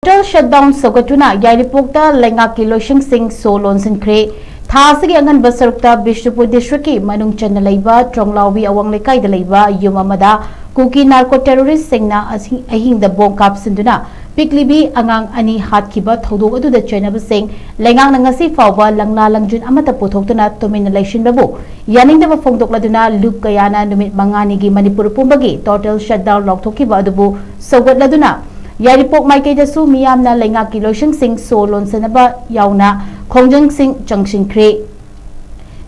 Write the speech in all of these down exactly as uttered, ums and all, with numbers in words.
Total shutdown ꯁꯧꯒꯠꯇꯨꯅ ꯌꯥꯏꯔꯤꯄꯣꯛꯇ ꯂꯩꯉꯥꯛꯀꯤ ꯂꯣꯏꯁꯪꯁꯤꯡ ꯁꯣ ꯂꯣꯟꯁꯤꯟꯈ꯭ꯔꯦ꯫ ꯊꯥ ꯑꯁꯤꯒꯤ ꯑꯉꯟꯕ ꯁꯔꯨꯛꯇ ꯕꯤꯁꯅꯨꯄꯨꯔ ꯗꯤꯁꯇ꯭ꯔꯤꯛꯀꯤ ꯃꯅꯨꯡ ꯆꯟꯅ ꯂꯩꯕ ꯇ꯭ꯔꯣꯡꯂꯥꯎꯕꯤ ꯑꯋꯥꯡ ꯂꯩꯀꯥꯏꯗ ꯂꯩꯕ ꯌꯨꯝ ꯑꯃꯗ ꯀꯨꯀꯤ ꯅꯥꯔꯀꯣ ꯇꯦꯔꯣꯔꯤꯁꯁꯤꯡꯅ ꯑꯁꯤ-, ꯑꯍꯤꯡꯗ ꯕꯣꯝ ꯀꯥꯞꯁꯤꯟꯗꯨꯅ ꯄꯤꯛꯂꯤꯕꯤ ꯑꯉꯥꯡ ꯑꯅꯤ ꯍꯥꯠꯈꯤꯕ ꯊꯧꯗꯣꯛ ꯑꯗꯨꯗ ꯆꯦꯟꯅꯕꯁꯤꯡ ꯂꯩꯉꯥꯛꯅ ꯉꯁꯤ ꯐꯥꯎꯕ ꯂꯪꯂꯥ ꯂꯪꯖꯨꯟ ꯑꯃꯠꯇ ꯄꯨꯊꯣꯛꯇꯅ ꯇꯨꯃꯤꯟꯅ ꯂꯩꯁꯤꯟꯕꯕꯨ ꯌꯥꯅꯤꯡꯗꯕ ꯐꯣꯡꯗꯣꯛꯂꯗꯨꯅ ꯂꯨꯞ ꯀꯌꯥꯅ ꯅꯨꯃꯤꯠ ꯃꯉꯥꯅꯤꯒꯤ ꯃꯅꯤꯄꯨꯔ ꯄꯨꯝꯕꯒꯤ total shutdown ꯂꯥꯎꯊꯣꯛꯈꯤꯕ ꯑꯗꯨꯕꯨ ꯁꯧꯒꯠꯂꯗꯨꯅ ꯌꯥꯏꯔꯤꯄꯣꯛ ꯃꯥꯏꯀꯩꯗꯁꯨ ꯃꯤꯌꯥꯝꯅ ꯂꯩꯉꯥꯛꯀꯤ ꯂꯣꯏꯁꯪꯁꯤꯡ ꯁꯣ ꯂꯣꯟꯁꯤꯟꯅꯕ ꯌꯥꯎꯅ ꯈꯣꯡꯖꯪꯁꯤꯡ ꯆꯪꯁꯤꯟꯈ꯭ꯔꯦ꯫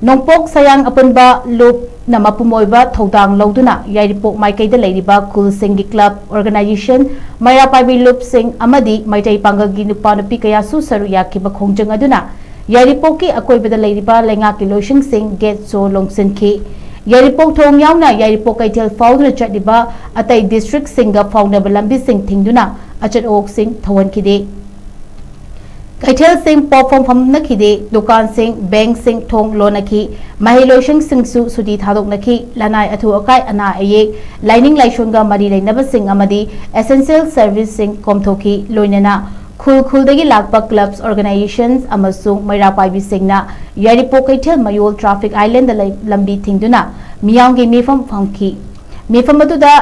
ꯅꯣꯡꯄꯣꯛ ꯁꯌꯥꯡ ꯑꯄꯨꯟꯕ ꯂꯨꯞꯅ ꯃꯄꯨꯡ ꯑꯣꯏꯕ ꯊꯧꯗꯥꯡ ꯂꯧꯗꯨꯅ ꯌꯥꯏꯔꯤꯄꯣꯛ ꯃꯥꯏꯀꯩꯗ ꯂꯩꯔꯤꯕ ꯈꯨꯜꯁꯤꯡꯒꯤ club, organization, ꯃꯩꯔꯥ ꯄꯥꯏꯕꯤ ꯂꯨꯞꯁꯤꯡ ꯑꯃꯗꯤ ꯃꯩꯇꯩ ꯄꯥꯡꯒꯜꯒꯤ ꯅꯨꯄꯥ ꯅꯨꯄꯤ ꯀꯌꯥꯁꯨ ꯁꯔꯨꯛ ꯌꯥꯈꯤꯕ ꯈꯣꯡꯖꯪ ꯑꯗꯨꯅ ꯌꯥꯏꯔꯤꯄꯣꯛꯀꯤ ꯑꯀꯣꯏꯕꯗ ꯂꯩꯔꯤꯕ ꯂꯩꯉꯥꯛꯀꯤ ꯂꯣꯏꯁꯪꯁꯤꯡ gate ꯁꯣ ꯂꯣꯟꯁꯤꯟꯈꯤ꯫ ꯌꯥꯏꯔꯤꯄꯣꯛ ꯊꯣꯡ ꯌꯥꯎꯅ ꯌꯥꯏꯔꯤꯄꯣꯛ ꯀꯩꯊꯦꯜ ꯐꯥꯎꯗꯨꯅ ꯆꯠꯂꯤꯕ ꯑꯇꯩ districtꯁꯤꯡꯒ ꯐꯥꯎꯅꯕ ꯂꯝꯕꯤꯁꯤꯡ ꯊꯤꯡꯗꯨꯅ ꯑꯆꯠ ꯑꯋꯣꯛꯁꯤꯡ ꯊꯧꯍꯟꯈꯤꯗꯦ꯫ ꯀꯩꯊꯦꯜꯁꯤꯡ ꯄꯣꯠꯐꯝ ꯐꯝꯅꯈꯤꯗꯦ, ꯗꯨꯀꯥꯟꯁꯤꯡ, bankꯁꯤꯡ ꯊꯣꯡ ꯂꯣꯟꯅꯈꯤ, ꯃꯍꯩ ꯂꯣꯏꯁꯪꯁꯤꯡꯁꯨ ꯁꯨꯇꯤ ꯊꯥꯗꯣꯛꯅꯈꯤ, ꯂꯅꯥꯏ ꯑꯊꯨ ꯑꯀꯥꯏ ꯑꯅꯥ ꯑꯌꯦꯛ, ꯂꯥꯏꯅꯤꯡ ꯂꯥꯏꯁꯣꯟꯒ ꯃꯔꯤ ꯂꯩꯅꯕꯁꯤꯡ ꯑꯃꯗꯤ essential serviceꯁꯤꯡ ꯀꯣꯝꯊꯣꯛꯈꯤ, ꯂꯣꯏꯅꯅ ꯈꯨꯜ ꯈꯨꯜꯗꯒꯤ ꯂꯥꯛꯄ clubs, organizations ꯑꯃꯁꯨꯡ ꯃꯩꯔꯥ ꯄꯥꯏꯕꯤꯁꯤꯡꯅ ꯌꯥꯏꯔꯤꯄꯣꯛ ꯀꯩꯊꯦꯜ ꯃꯌꯣꯜ traffic islandꯗ ꯂꯩ-, ꯂꯝꯕꯤ ꯊꯤꯡꯗꯨꯅ ꯃꯤꯌꯥꯝꯒꯤ ꯃꯤꯐꯝ ꯐꯝꯈꯤ꯫ ꯃꯤꯐꯝ ꯑꯗꯨꯗ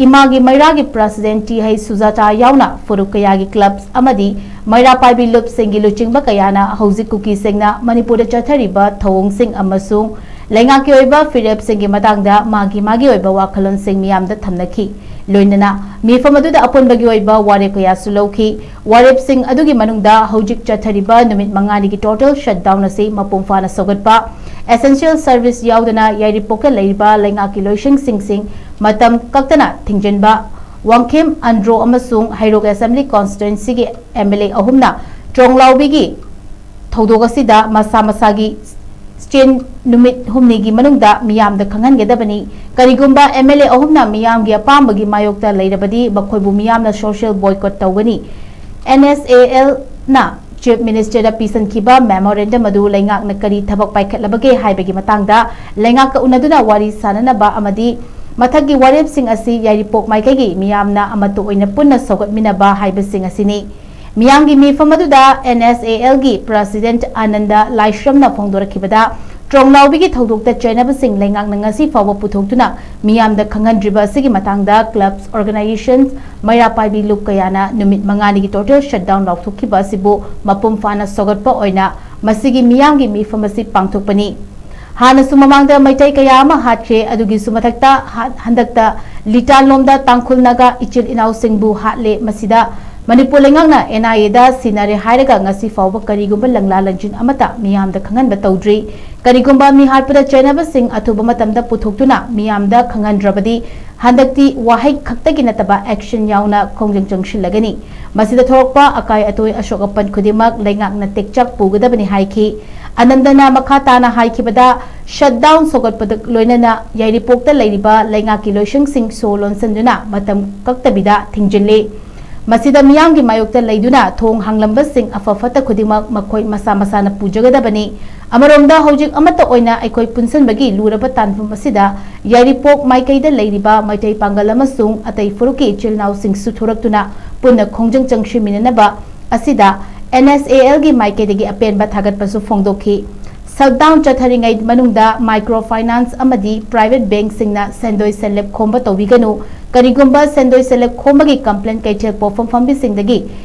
ꯏꯃꯥꯒꯤ ꯃꯩꯔꯥꯒꯤ president ꯇꯤ ꯍꯩꯆ ꯁꯨꯖꯥꯇꯥ ꯌꯥꯎꯅ ꯐꯨꯔꯨꯞ ꯀꯌꯥꯒꯤ clubs ꯑꯃꯗꯤ ꯃꯩꯔꯥ ꯄꯥꯏꯕꯤ ꯂꯨꯞꯁꯤꯡꯒꯤ ꯂꯨꯆꯤꯡꯕ ꯀꯌꯥꯅ ꯍꯧꯖꯤꯛ ꯀꯨꯀꯤꯁꯤꯡꯅ ꯃꯅꯤꯄꯨꯔꯗ ꯆꯠꯊꯔꯤꯕ ꯊꯧꯑꯣꯡꯁꯤꯡ ꯑꯃꯁꯨꯡ ꯂꯩꯉꯥꯛꯀꯤ ꯑꯣꯏꯕ ꯐꯤꯔꯦꯞꯁꯤꯡꯒꯤ ꯃꯇꯥꯡꯗ ꯃꯥꯒꯤ ꯃꯥꯒꯤ ꯑꯣꯏꯕ ꯋꯥꯈꯜꯂꯣꯟꯁꯤꯡ ꯃꯤꯌꯥꯝꯗ ꯊꯝꯅꯈꯤ꯫ ꯂꯣꯏꯅꯅ ꯃꯤꯐꯝ ꯑꯗꯨꯗ ꯑꯄꯨꯟꯕꯒꯤ ꯑꯣꯏꯕ ꯋꯥꯔꯦꯞ ꯀꯌꯥꯁꯨ ꯂꯧꯈꯤ꯫ ꯋꯥꯔꯦꯞꯁꯤꯡ ꯑꯗꯨꯒꯤ ꯃꯅꯨꯡꯗ ꯍꯧꯖꯤꯛ ꯆꯠꯊꯔꯤꯕ ꯅꯨꯃꯤꯠ ꯃꯉꯥꯅꯤꯒꯤ total shutdown ꯑꯁꯤ ꯃꯄꯨꯡ ꯐꯥꯅ ꯁꯧꯒꯠꯄ, essential service ꯌꯥꯎꯗꯅ ꯌꯥꯏꯔꯤꯄꯣꯛꯇ ꯂꯩꯔꯤꯕ ꯂꯩꯉꯥꯛꯀꯤ ꯂꯣꯏꯁꯪꯁꯤꯡꯁꯤꯡ ꯃꯇꯝ ꯀꯛꯇꯅ ꯊꯤꯡꯖꯤꯟꯕ, ꯋꯥꯡꯈꯦꯝ, ꯑꯟꯗ꯭ꯔꯣ ꯑꯃꯁꯨꯡ ꯍꯩꯔꯣꯛ assembly constituencyꯒꯤ MLA ꯑꯍꯨꯝꯅ ꯇ꯭ꯔꯣꯡꯂꯥꯎꯕꯤꯒꯤ ꯊꯧꯗꯣꯛ ꯑꯁꯤꯗ ꯃꯁꯥ ꯃꯁꯥꯒꯤ stand ꯅꯨꯃꯤꯠ ꯍꯨꯝꯅꯤꯒꯤ ꯃꯅꯨꯡꯗ ꯃꯤꯌꯥꯝꯗ ꯈꯪꯍꯟꯒꯗꯕꯅꯤ꯫ ꯀꯔꯤꯒꯨꯝꯕ MLA ꯑꯍꯨꯝꯅ ꯃꯤꯌꯥꯝꯒꯤ ꯑꯄꯥꯝꯕꯒꯤ ꯃꯥꯌꯣꯛꯇ ꯂꯩꯔꯕꯗꯤ ꯃꯈꯣꯏꯕꯨ ꯃꯤꯌꯥꯝꯅ social boycott ꯇꯧꯒꯅꯤ꯫ NSALꯅ Chief Ministerꯗ ꯄꯤꯁꯤꯟꯈꯤꯕ memorandum ꯑꯗꯨ ꯂꯩꯉꯥꯛꯅ ꯀꯔꯤ ꯊꯕꯛ ꯄꯥꯏꯈꯠꯂꯕꯒꯦ ꯍꯥꯏꯕꯒꯤ ꯃꯇꯥꯡꯗ ꯂꯩꯉꯥꯛꯀ ꯎꯅꯗꯨꯅ ꯋꯥꯔꯤ ꯁꯥꯅꯅꯕ ꯑꯃꯗꯤ ꯃꯊꯛꯀꯤ ꯋꯥꯔꯦꯞꯁꯤꯡ ꯑꯁꯤ ꯌꯥꯏꯔꯤꯄꯣꯛ ꯃꯥꯏꯀꯩꯒꯤ ꯃꯤꯌꯥꯝꯅ ꯑꯃꯠꯇ ꯑꯣꯏꯅ ꯄꯨꯟꯅ ꯁꯧꯒꯠꯃꯤꯟꯅꯕ ꯍꯥꯏꯕꯁꯤꯡ ꯑꯁꯤꯅꯤ꯫ ꯃꯤꯌꯥꯝꯒꯤ ꯃꯤꯐꯝ ꯑꯗꯨꯗ N S A L ꯒꯤ President ꯑꯅꯟꯗ ꯂꯥꯏꯁ꯭ꯔꯝꯅ ꯐꯣꯡꯗꯣꯔꯛꯈꯤꯕꯗ, ꯇ꯭ꯔꯣꯡꯂꯥꯎꯕꯤꯒꯤ ꯊꯧꯗꯣꯛꯇ ꯆꯦꯟꯅꯕꯁꯤꯡ ꯂꯩꯉꯥꯛꯅ ꯉꯁꯤ ꯐꯥꯎꯕ ꯄꯨꯊꯣꯛꯇꯨꯅ ꯃꯤꯌꯥꯝꯗ ꯈꯪꯍꯟꯗ꯭ꯔꯤꯕ ꯑꯁꯤꯒꯤ ꯃꯇꯥꯡꯗ clubs, organizations, ꯃꯩꯔꯥ ꯄꯥꯏꯕꯤ ꯂꯨꯞ ꯀꯌꯥꯅ ꯅꯨꯃꯤꯠ ꯃꯉꯥꯅꯤꯒꯤ total shutdown ꯂꯥꯎꯊꯣꯛꯈꯤꯕ ꯑꯁꯤꯕꯨ ꯃꯄꯨꯡ ꯐꯥꯅ ꯁꯧꯒꯠꯄ ꯑꯣꯏꯅ ꯃꯁꯤꯒꯤ ꯃꯤꯌꯥꯝꯒꯤ ꯃꯤꯐꯝ ꯑꯁꯤ ꯄꯥꯡꯊꯣꯛꯄꯅꯤ꯫ ꯍꯥꯟꯅꯁꯨ ꯃꯃꯥꯡꯗ ꯃꯩꯇꯩ ꯀꯌꯥ ꯑꯃ ꯍꯥꯠꯈ꯭ꯔꯦ꯫ ꯑꯗꯨꯒꯤꯁꯨ ꯃꯊꯛꯇ ꯍꯥ-, ꯍꯟꯗꯛꯇ ꯂꯤꯇꯥꯟꯂꯣꯝꯗ ꯇꯥꯡꯈꯨꯜ ꯅꯥꯒꯥ ꯏꯆꯤꯜ ꯏꯅꯥꯎꯁꯤꯡꯕꯨ ꯍꯥꯠꯂꯦ꯫ ꯃꯁꯤꯗ ꯃꯅꯤꯄꯨꯔ ꯂꯩꯉꯥꯛꯅ N I A ꯗ ꯁꯤꯟꯅꯔꯦ ꯍꯥꯏꯔꯒ ꯉꯁꯤ ꯐꯥꯎꯕ ꯀꯔꯤꯒꯨꯝꯕ ꯂꯪꯂꯥ ꯂꯪꯖꯤꯟ ꯑꯃꯠꯇ ꯃꯤꯌꯥꯝꯗ ꯈꯪꯍꯟꯕ ꯇꯧꯗ꯭ꯔꯤ꯫ ꯀꯔꯤꯒꯨꯝꯕ ꯃꯤ ꯍꯥꯠꯄꯗ ꯆꯦꯟꯅꯕꯁꯤꯡ ꯑꯊꯨꯕ ꯃꯇꯝꯗ ꯄꯨꯊꯣꯛꯇꯨꯅ ꯃꯤꯌꯥꯝꯗ ꯈꯪꯍꯟꯗ꯭ꯔꯕꯗꯤ ꯍꯟꯗꯛꯇꯤ ꯋꯥꯍꯩ ꯈꯛꯇꯒꯤ ꯅꯠꯇꯕ action ꯌꯥꯎꯅ ꯈꯣꯡꯖꯪ ꯆꯪꯁꯤꯜꯂꯒꯅꯤ꯫ ꯃꯁꯤꯗ ꯊꯣꯛꯂꯛꯄ ꯑꯀꯥꯏ ꯑꯇꯣꯏ ꯑꯁꯣꯛ ꯑꯄꯟ ꯈꯨꯗꯤꯡꯃꯛ ꯂꯩꯉꯥꯛꯅ ꯇꯦꯛꯆꯥꯛ ꯄꯨꯒꯗꯕꯅꯤ ꯍꯥꯏꯈꯤ꯫ ꯑꯅꯟꯗꯅ ꯃꯈꯥ ꯇꯥꯅ ꯍꯥꯏꯈꯤꯕꯗ, shutdown ꯁꯧꯒꯠꯄꯗ ꯂꯣꯏꯅꯅ ꯌꯥꯏꯔꯤꯄꯣꯛꯇ ꯂꯩꯔꯤꯕ ꯂꯩꯉꯥꯛꯀꯤ ꯂꯣꯏꯁꯪꯁꯤꯡ ꯁꯣ ꯂꯣꯟꯁꯤꯟꯗꯨꯅ ꯃꯇꯝ ꯀꯛꯇꯕꯤꯗ ꯊꯤꯡꯖꯤꯜꯂꯤ꯫ ꯃꯁꯤꯗ ꯃꯤꯌꯥꯝꯒꯤ ꯃꯥꯌꯣꯛꯇ ꯂꯩꯗꯨꯅ ꯊꯣꯡ ꯍꯥꯡꯂꯝꯕꯁꯤꯡ ꯑꯐ ꯐꯠꯇ ꯈꯨꯗꯤꯡꯃꯛ ꯃꯈꯣꯏ ꯃꯁꯥ ꯃꯁꯥꯅ ꯄꯨꯖꯒꯗꯕꯅꯤ꯫ ꯑꯃꯔꯣꯝꯗ ꯍꯧꯖꯤꯛ ꯑꯃꯠꯇ ꯑꯣꯏꯅ ꯑꯩꯈꯣꯏ ꯄꯨꯟꯁꯤꯟꯕꯒꯤ ꯂꯨꯔꯕ ꯇꯥꯟꯐꯝ ꯑꯁꯤꯗ ꯌꯥꯏꯔꯤꯄꯣꯛ ꯃꯥꯏꯀꯩꯗ ꯂꯩꯔꯤꯕ ꯃꯩꯇꯩ ꯄꯥꯡꯒꯜ ꯑꯃꯁꯨꯡ ꯑꯇꯩ ꯐꯨꯔꯨꯞꯀꯤ ꯏꯆꯤꯜ ꯏꯅꯥꯎꯁꯤꯡꯁꯨ ꯊꯣꯔꯛꯇꯨꯅ ꯄꯨꯟꯅ ꯈꯣꯡꯖꯪ ꯆꯪꯁꯤꯟꯃꯤꯟꯅꯅꯕ ꯑꯁꯤꯗ N S A L ꯒꯤ ꯃꯥꯏꯀꯩꯗꯒꯤ ꯑꯄꯦꯟꯕ ꯊꯥꯒꯠꯄꯁꯨ ꯐꯣꯡꯗꯣꯛꯈꯤ꯫ Shutdown ꯆꯠꯊꯔꯤꯉꯩ ꯃꯅꯨꯡꯗ micro finance ꯑꯃꯗꯤ private bank ꯁꯤꯡꯅ ꯁꯦꯟꯗꯣꯏ ꯁꯦꯜꯂꯦꯞ ꯈꯣꯝꯕ ꯇꯧꯕꯤꯒꯅꯨ꯫ ꯀꯔꯤꯒꯨꯝꯕ ꯁꯦꯟꯗꯣꯏ ꯁꯦꯜꯂꯦꯞ ꯈꯣꯝꯕꯒꯤ complaint ꯀꯩꯊꯦꯜ ꯄꯣꯛꯐꯝ ꯐꯝꯕꯤꯁꯤꯡꯗꯒꯤ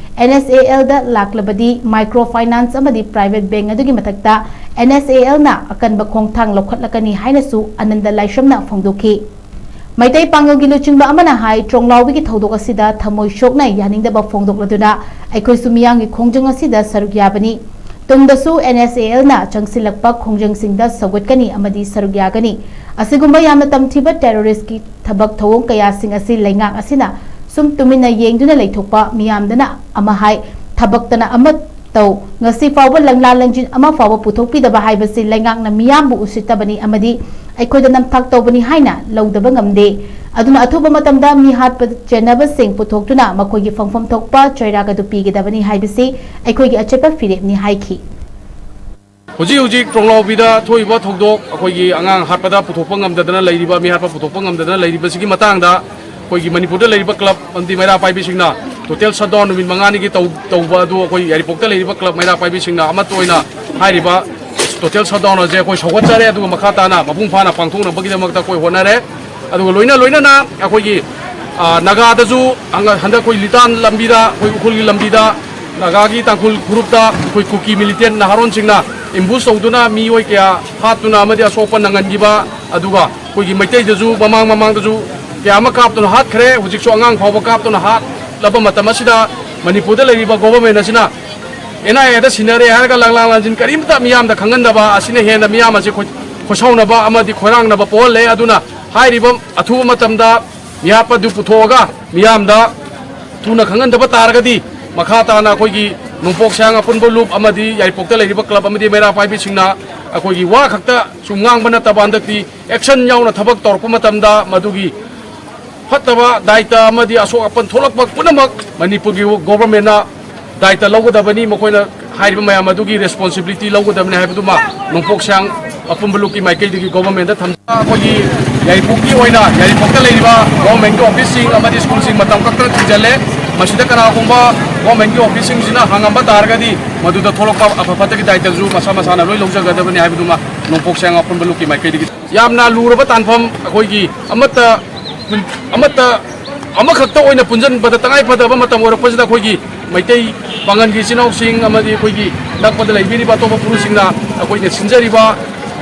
N S A L the ꯂꯥꯛꯂꯕꯗꯤ, micro finance ꯑꯃꯗꯤ private bank ꯑꯗꯨꯒꯤ ꯃꯊꯛꯇ N S A L ꯅ ꯑꯀꯟꯕ ꯈꯣꯡꯊꯥꯡ ꯂꯧꯈꯠꯂꯛꯀꯅꯤ ꯍꯥꯏꯅꯁꯨ ꯑꯅꯟꯗ ꯂꯥꯏꯁ꯭ꯔꯝꯅ ꯐꯣꯡꯗꯣꯛꯈꯤ꯫ ꯃꯩꯇꯩ ꯄꯥꯡꯒꯜꯒꯤ ꯂꯨꯆꯤꯡꯕ ꯑꯃꯅ ꯍꯥꯏ, ꯇ꯭ꯔꯣꯡꯂꯥꯎꯕꯤꯒꯤ ꯊꯧꯗꯣꯛ ꯑꯁꯤꯗ ꯊꯃꯣꯏ ꯁꯣꯛꯅ ꯌꯥꯅꯤꯡꯗꯕ ꯐꯣꯡꯗꯣꯛꯂꯗꯨꯅ ꯑꯩꯈꯣꯏꯁꯨ ꯃꯤꯌꯥꯝꯒꯤ ꯈꯣꯡꯖꯪ ꯑꯁꯤꯗ ꯁꯔꯨꯛ ꯌꯥꯕꯅꯤ꯫ ꯇꯨꯡꯗꯁꯨ N S A L ꯅ ꯆꯪꯁꯤꯜꯂꯛꯄ ꯈꯣꯡꯖꯪꯁꯤꯡꯗ ꯁꯧꯒꯠꯀꯅꯤ ꯑꯃꯗꯤ ꯁꯔꯨꯛ ꯌꯥꯒꯅꯤ꯫ ꯑꯁꯤꯒꯨꯝꯕ ꯌꯥꯝꯅ ꯇꯝꯊꯤꯕ terrorist ꯀꯤ ꯊꯕꯛ ꯊꯧꯑꯣꯡ ꯀꯌꯥꯁꯤꯡ ꯑꯁꯤ ꯂꯩꯉꯥꯛ ꯑꯁꯤꯅ ꯁꯨꯝ ꯇꯨꯃꯤꯟꯅ ꯌꯦꯡꯗꯨꯅ ꯂꯩꯊꯣꯛꯄ, ꯃꯤꯌꯥꯝꯗꯅ ꯑꯃ ꯍꯥꯏ, ꯊꯕꯛꯇꯅ ꯑꯃ ꯇꯧ, ꯉꯁꯤ ꯐꯥꯎꯕ ꯂꯪꯂꯥ ꯂꯪꯖꯤꯟ ꯑꯃ ꯐꯥꯎꯕ ꯄꯨꯊꯣꯛꯄꯤꯗꯕ ꯍꯥꯏꯕꯁꯤ ꯂꯩꯉꯥꯛꯅ ꯃꯤꯌꯥꯝꯕꯨ ꯎꯁꯤꯠꯇꯕꯅꯤ ꯑꯃꯗꯤ ꯑꯩꯈꯣꯏꯗ ꯅꯝꯊꯥꯛ ꯇꯧꯕꯅꯤ ꯍꯥꯏꯅ ꯂꯧꯗꯕ ꯉꯝꯗꯦ꯫ ꯑꯗꯨꯅ ꯑꯊꯨꯕ ꯃꯇꯝꯗ ꯃꯤ ꯍꯥꯠꯄ ꯆꯦꯟꯅꯕꯁꯤꯡ ꯄꯨꯊꯣꯛꯇꯨꯅ ꯃꯈꯣꯏꯒꯤ ꯐꯪꯐꯝ ꯊꯣꯛꯄ ꯆꯩꯔꯥꯛ ꯑꯗꯨ ꯄꯤꯒꯗꯕꯅꯤ ꯍꯥꯏꯕꯁꯤ ꯑꯩꯈꯣꯏꯒꯤ ꯑꯆꯦꯠꯄ ꯐꯤꯔꯦꯞꯅꯤ ꯍꯥꯏꯈꯤ꯫ ꯍꯧꯖꯤꯛ ꯍꯧꯖꯤꯛ ꯇ꯭ꯔꯣꯡꯂꯥꯎꯕꯤꯗ ꯊꯣꯛꯏꯕ ꯊꯧꯗꯣꯛ, ꯑꯩꯈꯣꯏꯒꯤ ꯑꯉꯥꯡ ꯍꯥꯠꯄꯗ ꯄꯨꯊꯣꯛꯄ ꯉꯝꯗꯗꯅ ꯂꯩꯔꯤꯕ, ꯃꯤ ꯍꯥꯠꯄ ꯄꯨꯊꯣꯛꯄ ꯉꯝꯗꯗꯅ ꯂꯩꯔꯤꯕꯁꯤꯒꯤ ꯃꯇꯥꯡꯗ ꯑꯩꯈꯣꯏꯒꯤ ꯃꯅꯤꯄꯨꯔꯗ ꯂꯩꯔꯤꯕ ꯀ꯭ꯂꯕ ꯑꯃꯗꯤ ꯃꯩꯔꯥ ꯄꯥꯏꯕꯤꯁꯤꯡꯅ total shutdown ꯅꯨꯃꯤꯠ ꯃꯉꯥꯅꯤꯒꯤ ꯇꯧ-, ꯇꯧꯕ ꯑꯗꯨ ꯑꯩꯈꯣꯏ ꯌꯥꯏꯔꯤꯄꯣꯛꯇ ꯂꯩꯔꯤꯕ ꯀ꯭ꯂꯕ ꯃꯩꯔꯥ ꯄꯥꯏꯕꯤꯁꯤꯡꯅ ꯑꯃꯠꯇ ꯑꯣꯏꯅ ꯍꯥꯏꯔꯤꯕ total shutdown ꯑꯁꯦ ꯑꯩꯈꯣꯏ ꯁꯧꯒꯠꯆꯔꯦ, ꯑꯗꯨꯒ ꯃꯈꯥ ꯇꯥꯅ ꯃꯄꯨꯡ ꯐꯥꯅ ꯄꯥꯡꯊꯣꯛꯅꯕꯒꯤꯗꯃꯛꯇ ꯑꯩꯈꯣꯏ ꯍꯣꯠꯅꯔꯦ꯫ ꯑꯗꯨꯒ ꯂꯣꯏꯅ ꯂꯣꯏꯅꯅ ꯑꯩꯈꯣꯏꯒꯤ, ꯑ, ꯅꯥꯒꯥꯗꯁꯨ ꯍꯪ-, ꯍꯟꯗꯛ ꯑꯩꯈꯣꯏ ꯂꯤꯇꯥꯟ ꯂꯝꯕꯤꯗ, ꯑꯩꯈꯣꯏ ꯎꯈ꯭ꯔꯨꯜꯒꯤ ꯂꯝꯕꯤꯗ ꯅꯥꯒꯥꯒꯤ ꯇꯥꯡꯈꯨꯜ ꯐꯨꯔꯨꯞꯇ ꯑꯩꯈꯣꯏ ꯀꯨꯀꯤ militant ꯅꯍꯥꯔꯣꯟꯁꯤꯡꯅ ambush ꯇꯧꯗꯨꯅ ꯃꯤꯑꯣꯏ ꯀꯌꯥ ꯍꯥꯠꯇꯨꯅ ꯑꯃꯗꯤ ꯑꯁꯣꯛꯄ ꯅꯪꯍꯟꯈꯤꯕ, ꯑꯗꯨꯒ ꯑꯩꯈꯣꯏꯒꯤ ꯃꯩꯇꯩꯗꯁꯨ ꯃꯃꯥꯡ ꯃꯃꯥꯡꯗꯁꯨ ꯀꯌꯥ ꯑꯃ ꯀꯥꯞꯇꯨꯅ ꯍꯥꯠꯈ꯭ꯔꯦ꯫ ꯍꯧꯖꯤꯛꯁꯨ ꯑꯉꯥꯡ ꯐꯥꯎꯕ ꯀꯥꯞꯇꯨꯅ ꯍꯥꯠꯂꯕ ꯃꯇꯝ ꯑꯁꯤꯗ ꯃꯅꯤꯄꯨꯔꯗ ꯂꯩꯔꯤꯕ government ꯑꯁꯤꯅ NIA ꯗ ꯁꯤꯟꯅꯔꯦ ꯍꯥꯏꯔꯒ ꯂꯥꯡꯂꯥꯡ ꯂꯥꯡꯖꯤꯟ ꯀꯔꯤꯝꯇ ꯃꯤꯌꯥꯝꯗ ꯈꯪꯍꯟꯗꯕ ꯑꯁꯤꯅ ꯍꯦꯟꯅ ꯃꯤꯌꯥꯝ ꯑꯁꯤ ꯈꯣꯏ-, ꯈꯣꯏꯁꯥꯎꯅꯕ ꯑꯃꯗꯤ ꯈꯣꯏꯔꯥꯡꯅꯕ ꯄꯣꯛꯍꯜꯂꯦ꯫ ꯑꯗꯨꯅ ꯍꯥꯏꯔꯤꯕ ꯑꯊꯨꯕ ꯃꯇꯝꯗ ꯃꯤꯍꯥꯠꯄꯗꯨ ꯄꯨꯊꯣꯛꯑꯒ ꯃꯤꯌꯥꯝꯗ ꯊꯨꯅ ꯈꯪꯍꯟꯗꯕ ꯇꯥꯔꯒꯗꯤ, ꯃꯈꯥ ꯇꯥꯅ ꯑꯩꯈꯣꯏꯒꯤ ꯅꯣꯡꯄꯣꯛ ꯁꯌꯥꯡ ꯑꯄꯨꯟꯕ ꯂꯨꯞ ꯑꯃꯗꯤ ꯌꯥꯏꯔꯤꯄꯣꯛꯇ ꯂꯩꯔꯤꯕ ꯀ꯭ꯂꯕ ꯑꯃꯗꯤ ꯃꯩꯔꯥ ꯄꯥꯏꯕꯤꯁꯤꯡꯅ ꯑꯩꯈꯣꯏꯒꯤ ꯋꯥ ꯈꯛꯇ ꯁꯨꯝ ꯉꯥꯡꯕ ꯅꯠꯇꯕ, ꯍꯟꯗꯛꯇꯤ action ꯌꯥꯎꯅ ꯊꯕꯛ ꯇꯧꯔꯛꯄ ꯃꯇꯝꯗ ꯃꯗꯨꯒꯤ ꯐꯠꯇꯕ ꯗꯥꯏꯇ ꯑꯃꯗꯤ ꯑꯁꯣꯛ ꯑꯄꯟ ꯊꯣꯛꯂꯛꯄ ꯄꯨꯝꯅꯃꯛ ꯃꯅꯤꯄꯨꯔꯒꯤ government ꯅ ꯗꯥꯏꯇ ꯂꯧꯒꯗꯕꯅꯤ, ꯃꯈꯣꯏꯅ ꯍꯥꯏꯔꯤꯕ ꯃꯌꯥꯝ ꯑꯗꯨꯒꯤ responsibility ꯂꯧꯒꯗꯕꯅꯤ ꯍꯥꯏꯕꯗꯨꯃ ꯅꯣꯡꯄꯣꯛ ꯁꯌꯥꯡ ꯑꯄꯨꯟꯕ ꯂꯨꯞꯀꯤ ꯃꯥꯏꯀꯩꯗꯒꯤ government ꯗ ꯊꯝ-, ꯑꯩꯈꯣꯏꯒꯤ ꯌꯥꯏꯔꯤꯄꯣꯛꯀꯤ ꯑꯣꯏꯅ ꯌꯥꯏꯔꯤꯄꯣꯛꯇ ꯂꯩꯔꯤꯕ government ꯀꯤ office ꯁꯤꯡ ꯑꯃꯗꯤ school ꯁꯤꯡ ꯃꯇꯝ ꯀꯛꯇꯅ ꯊꯤꯡꯖꯤꯜꯂꯦ꯫ ꯃꯁꯤꯗ ꯀꯅꯥꯒꯨꯝꯕ government ꯀꯤ office ꯁꯤꯡꯁꯤꯅ ꯍꯪꯉꯝꯕ ꯇꯥꯔꯒꯗꯤ ꯃꯗꯨꯗ ꯊꯣꯛꯂꯛꯄ ꯑꯐ ꯐꯠꯇꯒꯤ ꯗꯥꯏꯇꯁꯨ ꯃꯁꯥ ꯃꯁꯥꯅ ꯂꯣꯏ ꯂꯧꯖꯒꯗꯕꯅꯤ ꯍꯥꯏꯕꯗꯨꯃ ꯅꯣꯡꯄꯣꯛ ꯁꯌꯥꯡ ꯑꯄꯨꯟꯕ ꯂꯨꯞꯀꯤ ꯃꯥꯏꯀꯩꯗꯒꯤ꯫ ꯌꯥꯝꯅ ꯂꯨꯔꯕ ꯇꯥꯟꯐꯝ, ꯑꯩꯈꯣꯏꯒꯤ ꯑꯃꯠꯇ, ꯑꯃꯠꯇ, ꯑꯃꯈꯛꯇ ꯑꯣꯏꯅ ꯄꯨꯟꯁꯤꯟꯕꯗ ꯇꯉꯥꯏ ꯐꯗꯕ ꯃꯇꯝ ꯑꯣꯏꯔꯛꯄꯁꯤꯗ ꯑꯩꯈꯣꯏꯒꯤ ꯃꯩꯇꯩ ꯄꯥꯉꯜꯒꯤ ꯏꯆꯤꯟ ꯏꯅꯥꯎꯁꯤꯡ ꯑꯃꯗꯤ ꯑꯩꯈꯣꯏꯒꯤ ꯅꯛꯄꯗ ꯂꯩꯕꯤꯔꯤꯕ ꯑꯇꯣꯞꯄ ꯐꯨꯔꯨꯞꯁꯤꯡꯅ ꯑꯩꯈꯣꯏꯅ ꯁꯤꯟꯖꯔꯤꯕ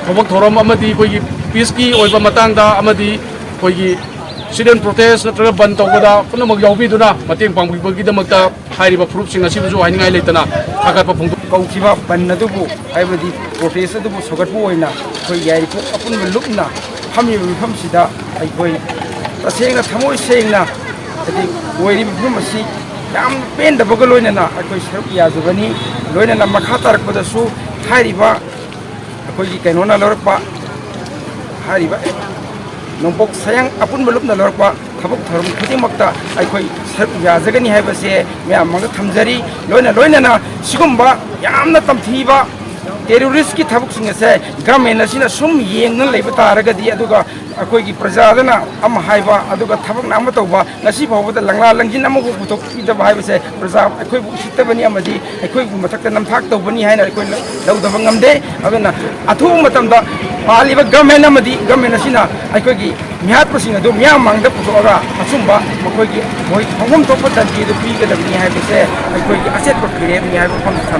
ꯊꯕꯛ ꯊꯧꯔꯝ ꯑꯃꯗꯤ ꯑꯩꯈꯣꯏꯒꯤ peace ꯀꯤ ꯑꯣꯏꯕ ꯃꯇꯥꯡꯗ ꯑꯃꯗꯤ ꯑꯩꯈꯣꯏꯒꯤ sit in protest ꯅꯠꯇ꯭ꯔꯒ ꯕꯟ ꯇꯧꯕꯗ ꯄꯨꯝꯅꯃꯛ ꯌꯥꯎꯕꯤꯗꯨꯅ ꯃꯇꯦꯡ ꯄꯥꯡꯕꯤꯕꯒꯤꯗꯃꯛꯇ ꯍꯥꯏꯔꯤꯕ ꯐꯨꯔꯨꯞꯁꯤꯡ ꯑꯁꯤꯕꯨꯁꯨ ꯍꯥꯏꯅꯤꯡꯉꯥꯏ ꯂꯩꯇꯅ ꯊꯥꯒꯠꯄ ꯐꯣꯡꯗꯣꯛ ꯀꯧꯈꯤꯕ ꯕꯟ ꯑꯗꯨꯕꯨ, ꯍꯥꯏꯕꯗꯤ protest ꯑꯗꯨꯕꯨ ꯁꯧꯒꯠꯄ ꯑꯣꯏꯅ ꯑꯩꯈꯣꯏ ꯌꯥꯏꯔꯤꯄꯣꯛ ꯑꯄꯨꯟꯕ ꯂꯨꯞꯅ ꯐꯝꯃꯤꯕ ꯃꯐꯝꯁꯤꯗ ꯑꯩꯈꯣꯏ ꯇꯁꯦꯡꯅ ꯊꯃꯣꯏ ꯁꯦꯡꯅ, ꯍꯥꯏꯗꯤ, ꯑꯣꯏꯔꯤꯕ ꯐꯤꯕꯝ ꯑꯁꯤ ꯌꯥꯝꯅ ꯄꯦꯟꯗꯕꯒ ꯂꯣꯏꯅꯅ ꯑꯩꯈꯣꯏ ꯁꯔꯨꯛ ꯌꯥꯖꯕꯅꯤ꯫ ꯂꯣꯏꯅꯅ ꯃꯈꯥ ꯇꯥꯔꯛꯄꯗꯁꯨ ꯍꯥꯏꯔꯤꯕ ꯑꯩꯈꯣꯏꯒꯤ ꯀꯩꯅꯣꯅ ꯂꯧꯔꯛꯄ, ꯍꯥꯏꯔꯤꯕ ꯅꯣꯡꯄꯣꯛ ꯁꯌꯥꯡ ꯑꯄꯨꯟꯕ ꯂꯨꯞꯅ ꯂꯧꯔꯛꯄ ꯊꯕꯛ ꯊꯧꯔꯝ ꯈꯨꯗꯤꯡꯃꯛꯇ ꯑꯩꯈꯣꯏ ꯁꯔꯨꯛ ꯌꯥꯖꯒꯅꯤ ꯍꯥꯏꯕꯁꯦ ꯃꯌꯥꯝ ꯃꯥꯡꯗ ꯊꯝꯖꯔꯤ꯫ ꯂꯣꯏꯅ ꯂꯣꯏꯅꯅ ꯁꯤꯒꯨꯝꯕ ꯌꯥꯝꯅ ꯇꯝꯊꯤꯕ ꯇꯦꯔꯣꯔꯤꯁꯀꯤ ꯊꯕꯛꯁꯤꯡ ꯑꯁꯦ ꯒꯃꯦꯟ ꯑꯁꯤꯅ ꯁꯨꯝ ꯌꯦꯡꯗꯨꯅ ꯂꯩꯕ ꯇꯥꯔꯒꯗꯤ, ꯑꯗꯨꯒ ꯑꯩꯈꯣꯏꯒꯤ ꯄ꯭ꯔꯖꯥꯗꯅ ꯑꯃ ꯍꯥꯏꯕ, ꯑꯗꯨꯒ ꯊꯕꯛꯅ ꯑꯃ ꯇꯧꯕ, ꯉꯁꯤ ꯐꯥꯎꯕꯗ ꯂꯪꯂꯥ ꯂꯪꯖꯤꯟ ꯑꯃꯐꯥꯎ ꯄꯨꯊꯣꯛꯄꯤꯗꯕ ꯍꯥꯏꯕꯁꯦ ꯄ꯭ꯔꯖꯥ ꯑꯩꯈꯣꯏꯕꯨ ꯎꯁꯤꯠꯇꯕꯅꯤ ꯑꯃꯗꯤ ꯑꯩꯈꯣꯏꯕꯨ ꯃꯊꯛꯇ ꯅꯝꯊꯥꯛ ꯇꯧꯕꯅꯤ ꯍꯥꯏꯅ ꯑꯩꯈꯣꯏ ꯂꯧꯗꯕ ꯉꯝꯗꯦ꯫ ꯑꯗꯨꯅ ꯑꯊꯨꯕ ꯃꯇꯝꯗ ꯄꯥꯜꯂꯤꯕ ꯒꯃꯦꯟ ꯑꯃꯗꯤ ꯒꯃꯦꯟ ꯑꯁꯤꯅ ꯑꯩꯈꯣꯏꯒꯤ ꯃꯤꯍꯥꯠꯄꯁꯤꯡ ꯑꯗꯨ ꯃꯤꯌꯥꯝ ꯃꯥꯡꯗ ꯄꯨꯊꯣꯛꯑꯒ ꯑꯆꯨꯝꯕ ꯃꯈꯣꯏꯒꯤ ꯃꯣꯏ ꯐꯪꯐꯝ ꯊꯣꯛꯄ ꯗꯟꯗꯤ ꯑꯗꯨ ꯄꯤꯒꯗꯕꯅꯤ ꯍꯥꯏꯕꯁꯦ ꯑꯩꯈꯣꯏꯒꯤ ꯑꯆꯦꯠꯄ ꯐꯤꯔꯦꯞꯅꯤ ꯍꯥꯏꯕ ꯋꯥꯐꯝ ꯊꯝꯖꯒꯦ꯫